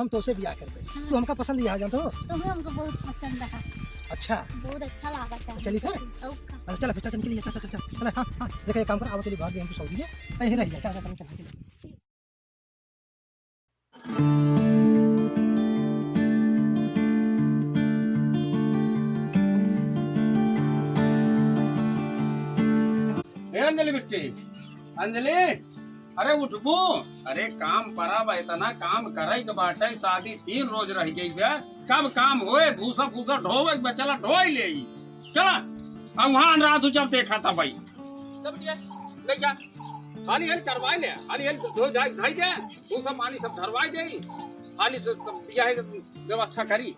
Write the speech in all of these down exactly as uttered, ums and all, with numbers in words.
हम तोसे बियाह करबे। हाँ। तू हमका पसंद ही आ जानत हो। तुम्हें हमको बहुत पसंद है। अच्छा। बहुत अच्छा लागत है। चली फिर? और का? अच्छा, चला फिर, चल, चल, निकली, चल, चल, चल, चल। चला, हाँ, हाँ, देखा, एक काम कर, आवा, चली, भाग गए हम तो सऊदी है। यहीं रह जा, चल, चल, चल, चल, चल। ए अंजलि बिट्टी, अंजलि, अरे उठबू। अरे काम परा बा, इतना काम करे के बाटे, शादी तीन रोज रह गई बे। कब काम होए, भूसा फूसा ढोवे के बा, चला ढोई ले। चला, अब वहाँ रात जब देखा था भाई। चल बिटिया, ले जा, हाली हाली करवाई ले, हाली हाली धो जाए, धई दे, भूसा पानी सब धरवाई दे, हाली से सब बिटिया है व्यवस्था करी।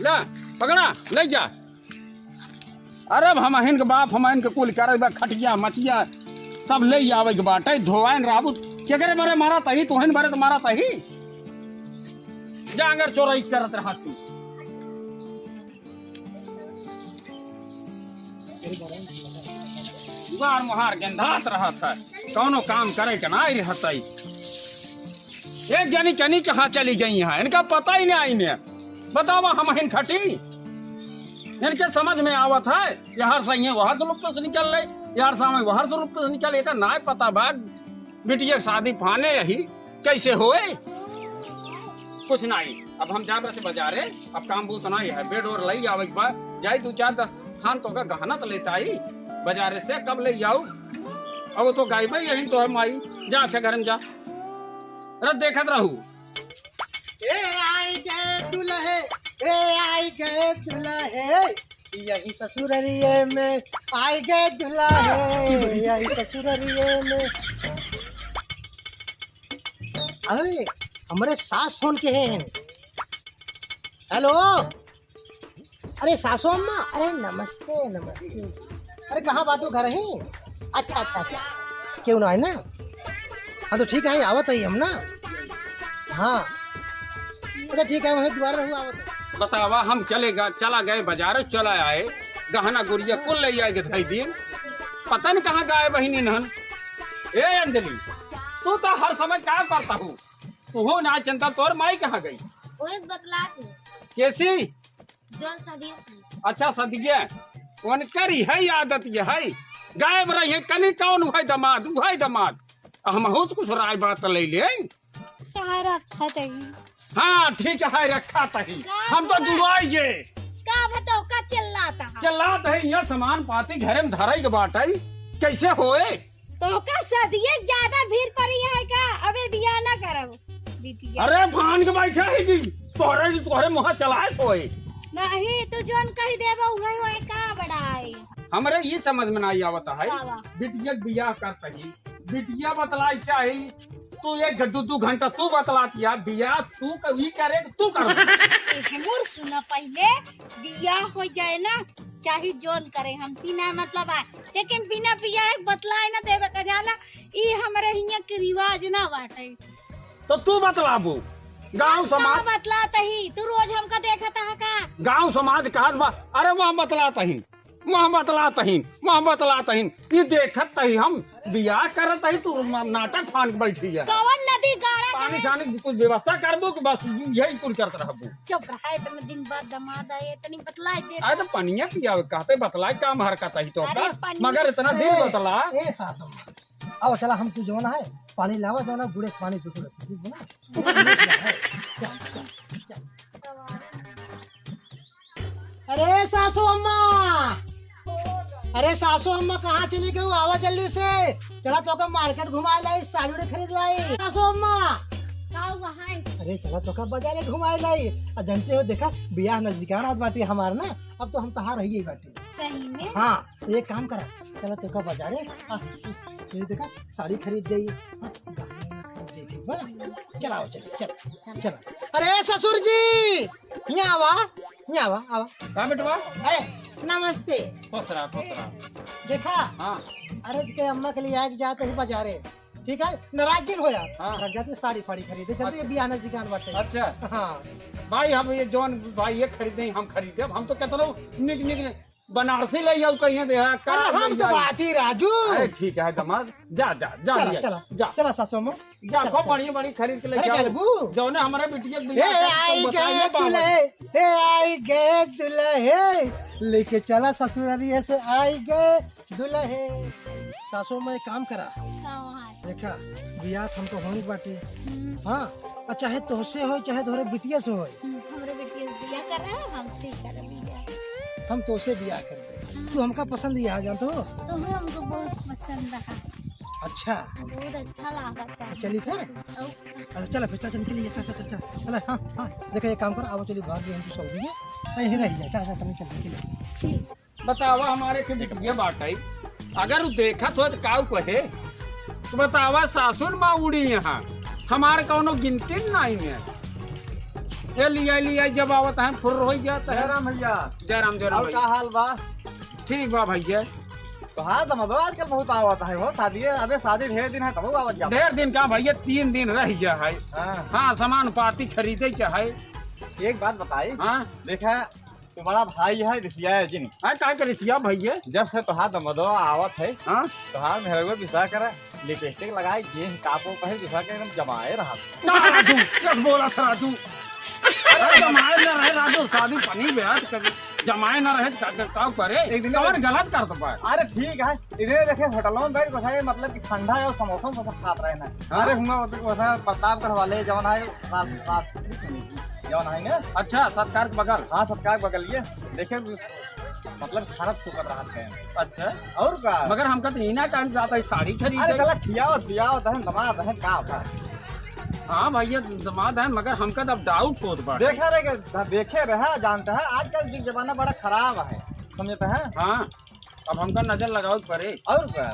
ला, पकड़ा, ले जा। अरे, अब हमहिन के बाप, हमहिन के कुल करे बा, खटिया, मचिया, सब ले आवे के बाटे, धोवाइन राबुत, केकरे बरे मारा तही, तोहिन बरे त मारा तही। जांगर चोरई करत रहा तू। दुआर मुहार गेंधात रहत है, कौनो काम करे के नाई रहत है। एक जनी कनी कहाँ चली गई हैं, इनका पता ही नहीं आईने। बतावा, हमहिन खटी, इनके समझ में आवत है, यार सही है, वहाँ से लुप्त से निकल ले, यार सामने वहाँ से लुप्त से निकल, एका नाई पता बा, बिटिया के शादी फाने यही, कैसे होए? कुछ नाई, अब हम जाब से बजारे, अब काम बहुत नाई है, बेड और लई आवे के बाद, जाई दो चार दस थान तोका गहना तो लेता आई, बजारे से कब ले आऊ? अब वो तो गायबे यही तो है माई, जा अच्छा घर में जा। अरे देखत रहू। ए आई गए दुल्हे, ए आई गए दुल्हे, यही ससुररिये में आई गए दुल्हे, यही ससुररिये में। अरे, हमरे सास फोन के हैं। हेलो, अरे सासू अम्मा, अरे नमस्ते, नमस्ते। अरे कहाँ बाटू, घर ही? अच्छा, अच्छा, अच्छा, क्यों ना है ना? हाँ तो ठीक है, आवत है हम ना। हाँ, अच्छा ठीक है, वहीं दुआरे रहू, आवत है। बतावा, हम चले गा-, चला गए बजारे, चला आए, गहना गुरिया कुल ले आए के धई दिए, पता नहीं कहाँ गायब बहिनी नहन। ए अंजलि, तू तो हर समय का करता हूँ, तू हो ना चिंता, तोर माई कहाँ गई? ओए बतलात है। कैसी? जौन सदिया की। अच्छा, सदिया। उनकर यही आदत ये है, गायब रही है, कनी कौन उहै दमाद, उहै दमाद। हमहू से कुछ राय बात ले ले। कहाँ रखा तही? हाँ, ठीक है, रखा तही। का हम तो हुआ? जुड़ाई गे। का बताओ, का चिल्लाता है? चिल्लात है, यहाँ सामान पाती घरे में धराई के बाटई, कैसे होए? तोहका सदिये ज्यादा भीड़ पड़ी है का? अबे बियाह ना करब, बिटिया। अरे फान के बैठा है कि तोहरे, तोहरे मुँह चलाए सोए। नहीं, तू जौन कही देबा उहे होए का बड़ाई। हमरे ये समझ में नहीं आवत है, का बा? बिटिया के बियाह करत ही, बिटिया बतलाई चाही, तू एक घ-, दू, दू घंटा तू बतलातिया, बियाह तू क-, ई करे, तू कर। ए, हमर सुना पहिले, बियाह हो जाए ना, चाहे जौन करे, हमसे ना मतलब आए, लेकिन बिना बियाह के बतलाए ना देवे का जाला, ई हमरे हियां के रिवाज ना बाटे। तो तू बतलाबू, गांव हम समाज का बतलात ही, तू रोज हमका देखत ह का? गांव समाज कहत बा, अरे वह बतलात ही, वह बतलात ही, वह बतलात ही, ई देखत ही हम बियाह करत ही, तू नाटक फान के बैठी है। कवन नदी गाड़ा पानी कहे? छानी कुछ व्यवस्था करबू कि बस यही कुल करत रहबू? चुप रहा, इतने दिन बाद दामाद आए, इतनी बतलाई दे। अरे तो पनिया पियावे कहते बतलाई काम हरकत ही तो अरे का? पनिया मगर इतना दिन ए, बतला। ए सासू माँ, आओ चला हम तू जौन है पानी लावा जौन है गुड़े पानी दूसरे ठीक बना। अरे सासू अम्मा, अरे सासू अम्मा कहाँ चली गई? आवा जल्दी से, चला तोका मार्केट घुमाए लाई, साड़ी उड़ी खरीद लाई। सासू अम्मा, का हुआ है? अरे चला तोका बाजारे घुमाए लाई। आ जानते हो देखा बियाह नजदीकान आत बाटे हमार ना, अब तो हम तहार रहिए बाटे। सही में? हाँ, तो एक काम करा, चला तोका बाजारे, आ, ये देखा साड़ी खरीद जाई, हाँ, गहने खरीद जाई, ठीक बा? चलाओ, चल, चल, चल। अरे ससुर जी, यहाँ आवा, यहाँ आवा, आवा। का बेटवा? अरे, नमस्ते। खुश रहा, खुश रहा। देखा? हाँ। अरे, के अम्मा के लिए आए के जाते ही बाजारे, ठीक है? नाराज जिन होया। हाँ। रख जाते साड़ी फाड़ी खरीदे, चलते ये अच्छा। बियाह नजदीक आन बाटे। अच्छा। हाँ। भाई, हम ये जौन भाई ये खरीदे, हम खरीदे, हम तो कहते रहो, निक, निक, निक। बनारसी ले जाऊ कहिए दे, का अरे हम ले तो जाऊ? बात ही राजू। अरे ठीक है दमाद, जा, जा, जा चला, ले, चला, जा। चला सासू में। जा, चला, खूब चला। बढ़िया, बढ़िया खरीद के ले अरे जाओ। चलबू? जौने हमारे बिटिया के ए, बियाह कर, आई तुम बताइए गए बाबा। दुल्हे, ए, आई गए दुल्हे, लेके चला ससुरारी से आई गए दुल्हे। सासू में काम करा। का वहाँ है? देखा, बियाह तो हमको होने बाटे। हम्म। हाँ, और चाहे तोहसे होय, चाहे तोहरे बिटिया से होय। हम्म, हमरे बिटिया से बियाह कर रहा है, हम ठीक कर बियाह। हम तोहसे बियाह कर दे। हाँ। तू हमका पसंद ही आ जान तो। तुम्हें हमको बहुत पसंद रहा। अच्छा। बहुत अच्छा लगा था। चली फिर? और अच्छा, चला फिर, चल, चल, निकल, चल, चल, चल, चल, चल, हाँ, हाँ, देखा, एक काम कर, आओ, चली, भाग गए हम तो सऊदी में, यहीं रह जाए, चल, चल, चल, निकल, निकल। ठीक। बतावा, हमारे के बिटिया बाटइ, अगर उ देखत हो तो काउ कहे? तो बतावा, सासुर माँ उड़ी यहाँ, हमार कौनो गिनती नहीं है। ये लिया, लिया, जब आवत है, फुर्र हो जाता है। जय राम भैया। जय राम, जय राम और भैया। का हाल बा? ठीक बा भैया। तो हाँ, दमादो आजकल बहुत आवत है हो, शादी, अबे शादी ढेर दिन है, तब आवत जाता। ढेर दिन का भैया, तीन दिन रह गया है। हाँ। हाँ, सामान पाती खरीदे के है। एक बात बताई। हाँ। देखा, तुम्हारा भाई है, रिसिया है जिन। हाँ, काहे के रिसिया भैया? जब से तोहार दमादो आवत है, हाँ। तोहार मेहरगो बिसा कर लिपस्टिक लगाए, जींस टॉप पहिर, बिसा के एकदम जमाए रहा। ना राजू, क्या बोला था राजू? अरे जमाए ना रहे राजू, शादी पनी ब्याह कभी जमाए ना रहे, का, का, का करे? एक दिन कौन गलत कर दो पाए? अरे ठीक है, इधर देखे होटलों में बैठ बसाए, मतलब कि ठंडा है और समोसा वमोसा खात रहे ना। हाँ। अरे हुआ उधर वैसा प्रतापगढ़ वाले जवन है, रास-, रास-, जवन है ना? अच्छा, सत्कार के बगल? हाँ, सत्कार के बगल ये। देखे, मतलब, खाना तो सुपर रहत है। अच्छा। और का? मगर हमका तो इना का जाता है साड़ी खरीद अरे, गलत खियाओ, पियाओ, दहन, दमाद, दहन, का होता है? हाँ भैया, दमाद है, मगर हमका तो अब डाउट होत बा। देखा रे, के-, देखे रहा, जानता है, आजकल के जमाना बड़ा खराब है, समझता है? हाँ, अब हमका नजर लगावे के पड़े। और का?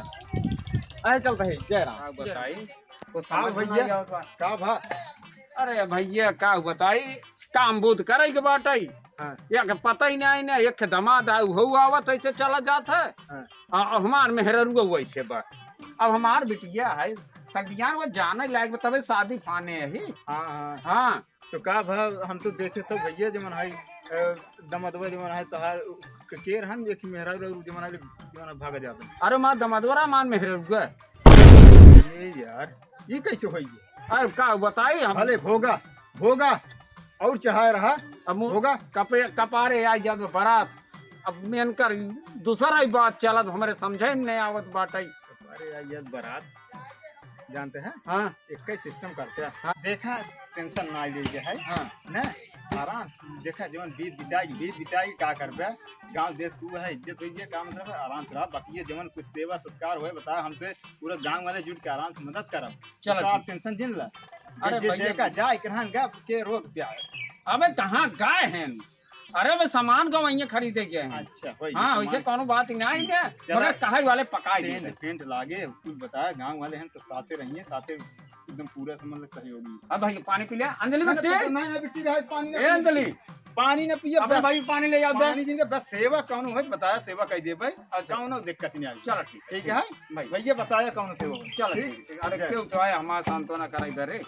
अरे, चलता है, जय राम। हाँ, बताई। कुछ हाँ समझ में भैया, नहीं आवत बा। का भा? अरे भैया, का बताई, काम बूत करे के बाटई। हाँ। एक पता ही नहीं ना, एक दमाद आ, उहउ आवत ऐसे चला जात है। हाँ। आ, आ हमार मेहररुआ वैसे बा। अब हमार बिटिया है, सगियान वो जाने लायक बा, तबे शादी फाने है ही। हाँ, हाँ। हाँ। तो का भा, हम तो देखे तो भैया जमन है, अ, दमदवा जमन है तोहार, क-, केर हन, एक मेहररुआ जमन है, जमन है भाग जात है। अरे माँ दमदवरा मान मेहररुआ। ए यार, ई कैसे होई गे? अरे का बताई हम? भले भोगा, भोगा और चढ़ाए रहा, अब मु-, भोगा। कपे-, कपारे आई जात बारात, अब मेनकर दूसरा ही बात चलत, हमरे समझे में नहीं आवत बाटई। कपारे आई जात बारात, जानते हैं? हाँ। एक ही सिस्टम करते हैं। हाँ। देखा, टेंशन ना ले के है। हाँ। ना, आराम से देखा, जवन बीत बिताई, बीत बिताई का करबे? गाँव देश के है, इज्जत होई जे, का मतलब है, आराम से रहा। बाकी ये जवन कुछ सेवा सत्कार होए, बता हमसे, पूरा गाँव वाले जुट के आराम से मदद करब। चलो तो आप ठीक। टेंशन जिन ला। अरे जे भैया। देखा जाए, एकरहन गा के रोक प्यार। अबे कहाँ गए हैं? अरे मैं सामान का वहीं खरीदे गए हैं। अच्छा, वही हाँ, सामान। वैसे कौनो बात ही नहीं है, चला। मगर कहाई वाले पकाई टेंट, दे। टेंट लागे, कुछ बताया, गाँव वाले हैं, सब साथे रहिए, साथे एकदम पूरा समझ लो सहयोगी। अब भाई पानी पी ले, अंजलि नहीं, बिट्टी। नहीं, नहीं, बिट्टी रहे, पानी ना ए पी। अंजलि। पानी ना पिए, अबे बस। भाई पानी ले आओ दे। पानी जिनके बस सेवा कौनो है, बताया सेवा कह दे भाई, अच्छा। कौनो दिक्कत नहीं आई। चलो ठीक है, ठीक है भाई। भैया बताया कौनो सेवा हो। चलो ठीक। ठीक है। अरे जय। क्यों तो आया, हमारा सांत्वना कराई दे रे।